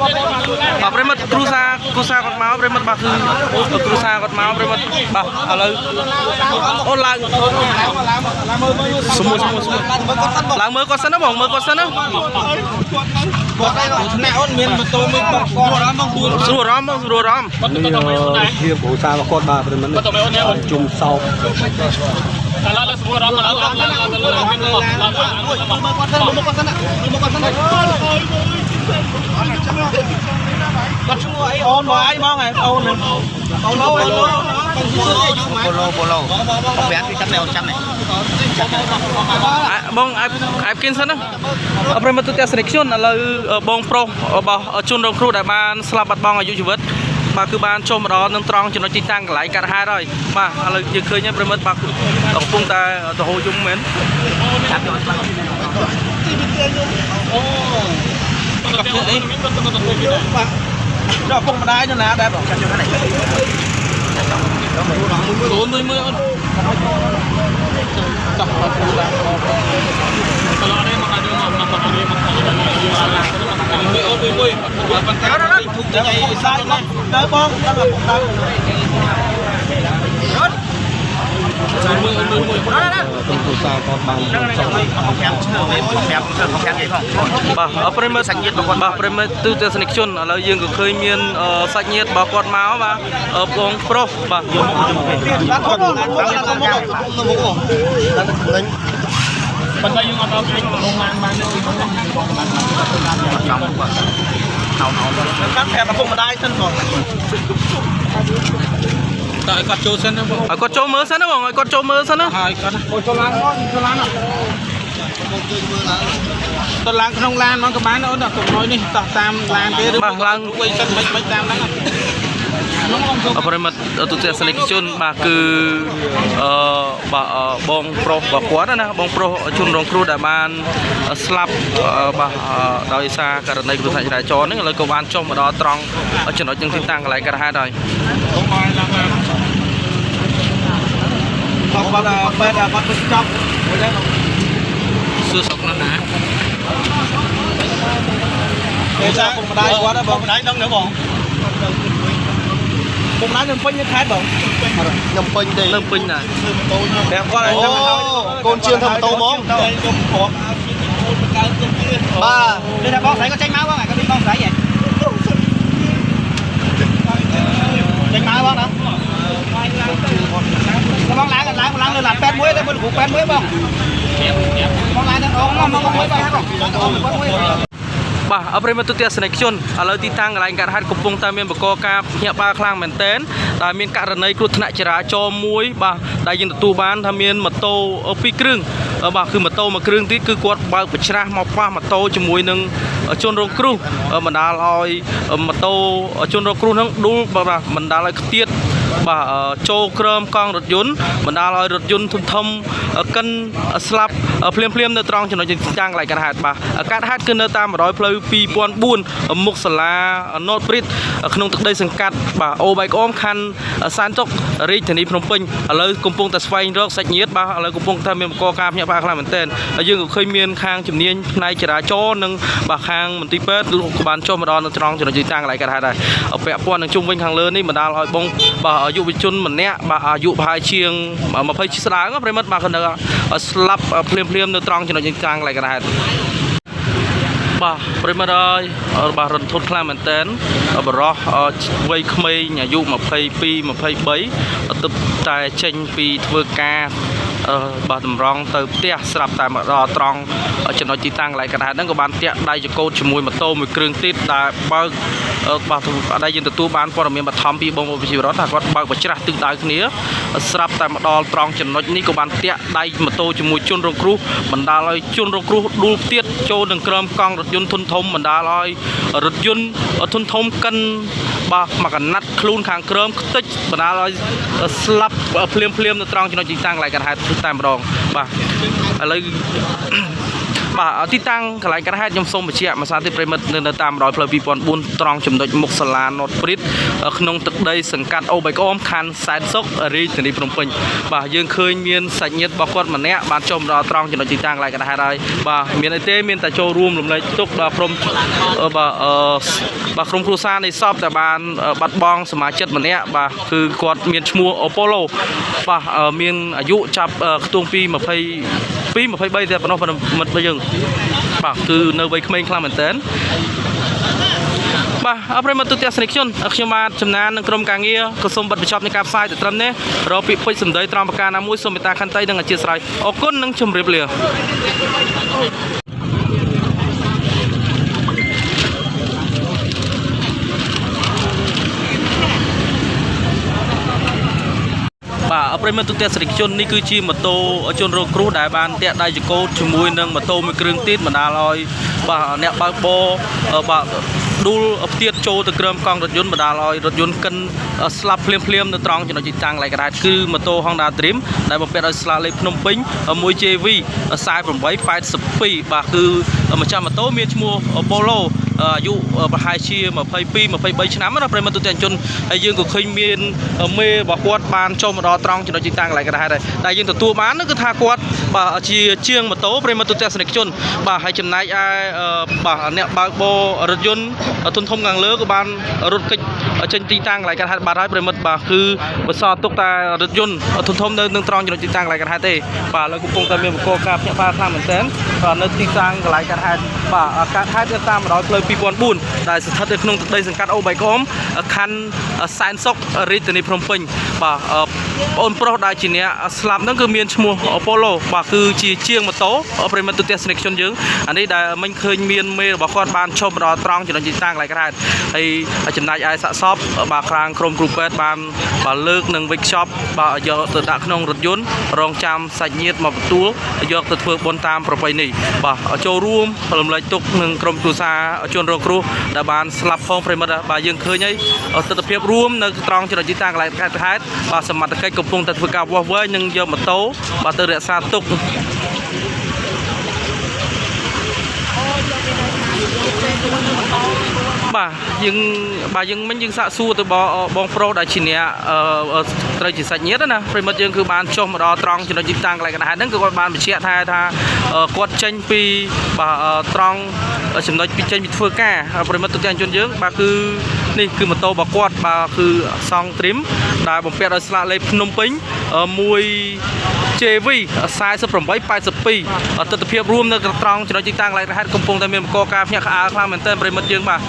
បាទប្រិមិត្តគ្រូសាគ្រូសាគាត់មកប្រិមិត្តបាទគឺគ្រូសាគាត់មកប្រិមិត្តបាទឥឡូវអូនឡើងស្មួយស្មួយស្មួយឡើងមើលគាត់សិនណាបងមើលគាត់សិនណា គាត់ដែរថ្នាក់អូនមានម៉ូតូមួយគាត់គាត់អារម្មណ៍បង ស្រួលអារម្មណ៍បងស្រួលអារម្មណ៍ នេះភាពគ្រួសាររបស់គាត់បាទប្រិមត្តជុំសោក ឡើងស្រួលអារម្មណ៍ឡើងឡើងឡើងឡើងឡើង មើលគាត់សិនមើលគាត់សិនមើលគាត់សិនគាត់ឈ្មោះអីអូនមកអីហ្មងហ៎អូនអូនអូន ប៉ូឡូប៉ូឡូប្រាំពីចាប់នេះអូនចាប់នេះ បងអាយអាយគិនសិនណាប្រិមត្តទូទាំងសេរីជនឥឡូវបងប្រុសរបស់ជនរងគ្រោះដែលបានស្លាប់បាត់បង់អាយុជីវិតបាទគឺបានចុះមកដល់នឹងត្រង់ចំណុចទីតាំងកន្លែងកាត់ហេតុហើយបាទឥឡូវយើងឃើញហើយប្រិមត្តបាទកំពុងតែទៅហូរយំមែន ចាប់យកច្បាស់ បាទដល់ពុកម្ដាយនៅណាដែរបង ចាប់យកហ្នឹង អូនមួយមើលអូនចង់បាត់ឡើងតឡនេះមកដល់មកមកមកនេះមកមកមួយអូនមួយមួយប៉ុន្តែធុកទៅអី សាយមកទៅបងដល់ពុកដល់ មួយអូនមួយមួយ ក្រុមគ្រួសារគាត់បានសោក 5ឈើ5ឈើ5គេផង បាទប្រិមត្តសាច់ញាតិរបស់គាត់បាទប្រិមត្តទូទាំងសនិកជនឥឡូវយើងក៏ឃើញមានសាច់ញាតិរបស់គាត់មកបាទបងប្រុសបាទយកមកយកមក បាទធំមកមកមកមក ប៉ុន្តែយើងអត់ដល់អាចលងបានបានទេ ចំគាត់អោនអោន កាត់ប្រាប់ឪពុកម្ដាយសិនបង តើឲ្យគាត់ចូលសិនបង ឲ្យគាត់ចូលមើលសិនណាបងឲ្យគាត់ចូលមើលសិនណា ហើយគាត់ ចូលឡានចូលឡាន ទៅឡើងក្នុងឡានមកក៏បានអូនដល់កុំឲ្យនេះតោះតាមឡានគេឬរួយសិនមិនមិនតាមហ្នឹង ប្រិមត្តទូទាំងសនិកជនបាទគឺអឺបាទបងប្រុសរបស់គាត់ណាបងប្រុសជនរងគ្រោះដែលបានស្លាប់បាទដោយសារករណីគ្រោះថ្នាក់ចរាចរណ៍ហ្នឹងឥឡូវក៏បានចុះមកដល់ត្រង់ចំណុចនឹងទីតាំងកន្លែងកើតហេតុហើយ បងគាត់ពេទ្យគាត់ទៅចប់មួយដែរ សួរសុខណាស់ណា គេចាពុកម្ដាយគាត់បងម្ដាយដឹងនៅបងពុកម្ដាយនៅពេញនៅខេត្តបង ខ្ញុំពេញទេ នៅពេញដែរ ប្រាប់គាត់ឲ្យ អូ ដឹងហើយក ូនជឿនធ្វើម៉ូតូហ្មង ខ្ញុំប្រាប់ បាទ នេះថាបងស្រីក៏ចេញមកបងក៏មានបងស្រីហ៎ ចេញមកបងណា បងឡើងឡើងឡើងលើឡាន81ទៅមើលគ្រូ81បងបងឡើងទៅអូមកមកមួយបងបងមួយ បាទអប្រិមត្តទូទាំងសនិកជនឥឡូវទីតាំងកន្លែងកើតហេតុកំពុងតែមានបកកការភ្ញាក់ផ្អើលខ្លាំងមែនទែនដែលមានករណីគ្រោះថ្នាក់ចរាចរណ៍មួយបាទដែលយើងទទួលបានថាមានម៉ូតូពីរគ្រឿងបាទគឺម៉ូតូមួយគ្រឿងទៀតគឺគាត់បើកប្រច្រាស់មកប៉ះម៉ូតូជាមួយនឹងជនរងគ្រោះបណ្ដាលឲ្យម៉ូតូជនរងគ្រោះហ្នឹងដួលបាទបណ្ដាលឲ្យខ្ទាតបាទចូលក្រោមកង់រថយន្តបណ្ដាលឲ្យរថយន្តធំធំកិនស្លាប់ភ្លាមភ្លាមនៅត្រង់ចំណុចទីតាំងកន្លែងកើតហេតុបាទកើតហេតុគឺនៅតាមបណ្ដោយផ្លូវ2004មុខសាលាណូតព្រីតក្នុងទឹកដីសង្កាត់បាទអូបៃក្អមខណ្ឌសែនសុខរាជធានីភ្នំពេញឥឡូវកំពុងតែស្វែងរកសាច់ញាតិបាទឥឡូវកំពុងតែមានបង្កការភ្ញាក់ផ្អើលខ្លាំងមែនទែនហើយយើងក៏ឃើញមានខាងជំនាញផ្នែកចរាចរណ៍និងបាទខាងមន្ទីរពេទ្យលោកក៏បានចុះមកដល់នៅត្រង់ចំណុចទីតាំងកន្លែងកើតហេតុដែរពាក់ព័ន្ធនឹងជុំវិញខាងលើនេះបណ្ដាលឲ្យបងបាទយុវជនម្នាក់បាទអាយុប្រហែលជាង20ស្ដើងប្រិមិត្តបាទក៏នៅស្លាប់ភ្លាមភ្លាមៗនៅត្រង់ចំណុចទីតាំងកន្លែងកើតហេតុបាទប្រិមត្តអើយបាទរន្ធត់ខ្លាំងមែនតើបរោះវ័យក្មេងអាយុ22 23ទើបតែចេញពីធ្វើការបាទតម្រង់ទៅផ្ទះស្រាប់តែមកដល់ត្រង់ចំណុចទីតាំងកន្លែងកើតហេតុហ្នឹងក៏បានតាក់ដៃចកោតជាមួយម៉ូតូមួយគ្រឿងទៀតដែលបើកបាទដែលយើងទទួលបានព័ត៌មានបឋមពីបងប្អូនប្រជាពលរដ្ឋថាគាត់បើកបច្រាស់ទិសដៅគ្នាស្រាប់តែមកដល់ត្រង់ចំណុចនេះក៏បានតាក់ដៃម៉ូតូជាមួយជនរងគ្រោះបណ្ដាលឲ្យជនរងគ្រោះដួលផ្ទៀតចូលនឹងក្រោមកង់រថយន្តធុនធំបណ្ដាលឲ្យរថយន្តធុនធំកិនបាទមកកណាត់ខ្លួនខាងក្រោមខ្ទេចបណ្ដាលឲ្យស្លាប់ភ្លាមភ្លាមនៅត្រង់ចំណុចទីតាំងកន្លែងកើតហេតុតែម្ដងបាទឥឡូវ បាទទីតាំងកន្លែងកើតហេតុខ្ញុំសូមបញ្ជាក់មួយសារទៀតប្រិមិត្តនៅតាមរយផ្លូវ2004ត្រង់ចំណុចមុខសាលាណូតព្រីតក្នុងទឹកដីសង្កាត់អូបៃក្អមខណ្ឌសែនសុខរាជធានីភ្នំពេញបាទយើងឃើញមានសាច់ញាតិរបស់គាត់ម្នាក់បានចុះមកដល់ត្រង់ចំណុចទីតាំងកន្លែងកើតហេតុហើយបាទមានអីទេមានតែចូលរួមរំលែកទុក្ខដល់ក្រុមបាទអឺបាទក្រុមគ្រួសារនៃសពដែលបានបាត់បង់សមាជិកម្នាក់បាទគឺគាត់មានឈ្មោះអូប៉ូឡូបាទមានអាយុចាប់ខ្ទង់ពី22 23តែប៉ុណ្ណោះមិត្តយើងបាទគឺនៅវ័យក្មេងខ្លាំងមែនតើបាទអប្រិមត្តទូទស្សនិកជនខ្ញុំបាទចំណាននឹងក្រុមការងារក៏សូមបិទបញ្ចប់នៃការផ្សាយទៅត្រឹមនេះរកពាក្យពេចន៍សម្ដីត្រង់ប្រការណាមួយសូមមេត្តាខន្តីនិងអធិស្ឋានអរគុណនិងជម្រាបលាបាទអប្រិមត្តទូទាំងស្រីជននេះគឺជាម៉ូតូជនរងគ្រោះដែលបានតាក់ដៃចកោតជាមួយនឹងម៉ូតូមួយគ្រឿងទៀតបណ្ដាលឲ្យបាទអ្នកបើកបរបាទដួលផ្ទៀតចូលទៅក្រោមកង់រថយន្តបណ្ដាលឲ្យរថយន្តកិនស្លាប់ភ្លាមភ្លាមនៅត្រង់ចំណុចទីតាំងឡែករ៉ាតគឺម៉ូតូ Honda Dream ដែលបំពាក់ដោយស្លាកលេខភ្នំពេញ 1JV 4882បាទគឺម្ចាស់ម៉ូតូមានឈ្មោះ Polo អាយុប្រហែលជា22 23ឆ្នាំណាប្រិមត្តទូទាំងជនហើយយើងក៏ឃើញមានមេរបស់គាត់បានចុះមកដល់ត្រង់ចំណុចទីតាំងកន្លែងកណ្ដាលដែរដែលយើងទទួលបាននោះគឺថាគាត់បាទជាជាងម៉ូតូប្រិមត្តទូទាំងសនិកជនបាទហើយចំណែកឯបាទអ្នកបើកបររថយន្តធុនធំខាងលើក៏បានរត់គេចចេញទីតាំងកន្លែងកណ្ដាលបាត់ហើយប្រិមត្តបាទគឺបន្សល់ទុកតែរថយន្តធុនធំនៅនឹងត្រង់ចំណុចទីតាំងកន្លែងកណ្ដាលទេបាទឥឡូវកំពុងតែមានបកកការភ្ញាក់ផ្អើលខ្លាំងមែនទែនបាទនៅទីតាំងកន្លែងកណ្ដាលបាទកើតហេតុនៅតាមបណ្ដោយផ្លូវ2004ដែលស្ថិតនៅក្នុងទឹកដីសង្កាត់អូបៃក្អមខណ្ឌសែនសុខរាជធានីភ្នំពេញបាទបងប្រុសដែលជាអ្នកស្លាប់ហ្នឹងគឺមានឈ្មោះប៉ូឡូបាទគឺជាជាងម៉ូតូប្រិមត្តទូទាំងសនិកជនយើងអានេះដែលមិញឃើញមានមេរបស់គាត់បានឈប់មកដល់ត្រង់ចំណុចទីតាំងកន្លែងកើតហើយចំណែកឯសាកសពបាទខាងក្រុមគ្រូពេទ្យបានបាទលើកនឹងវិចខ្ចប់បាទយកទៅដាក់ក្នុងរថយន្តរងចាំសាច់ញាតិមកទទួលយកទៅធ្វើបុណ្យតាមប្រពៃណីបាទចូលរួមរំលែកទុក្ខនឹងក្រុមគ្រួសារជនរងគ្រោះដែលបានស្លាប់ផងប្រិមិត្តបាទយើងឃើញហើយទស្សនវិជ្ជារួមនៅត្រង់ចំណុចទីតាំងកន្លែងកើតហេតុបាទសមត្ថកិច្ចកំពុងតែធ្វើការវាស់វែងនិងយកម៉ូតូបាទទៅរក្សាទុកបាទយើងបាទយើងមិញយើងសាកសួរទៅបងបងប្រុសដែលជាអ្នកត្រូវជាសាច់ញាតិណាប្រិមិត្តយើងគឺបានចុះមកដល់ត្រង់ចំណុចទីតាំងកន្លែងកណ្ដាលហ្នឹងគឺគាត់បានបញ្ជាក់ថាថាគាត់ចេញពីបាទត្រង់ចំណុចពីចេញពីធ្វើការប្រិមិត្តទូទាំងជនយើងបាទគឺនេះគឺម៉ូតូរបស់គាត់បាទគឺសង់ទ្រីមដែលបំពាក់ដោយស្លាកលេខភ្នំពេញ1 JV 4882ទស្សនវិជ្ជារួមនៅត្រង់ចំណុចទីតាំងកន្លែងហេតុកំពុងតែមានបកការភ្ញាក់ផ្អើលខ្លាំងមែនទែនប្រិមិត្តយើងបាទ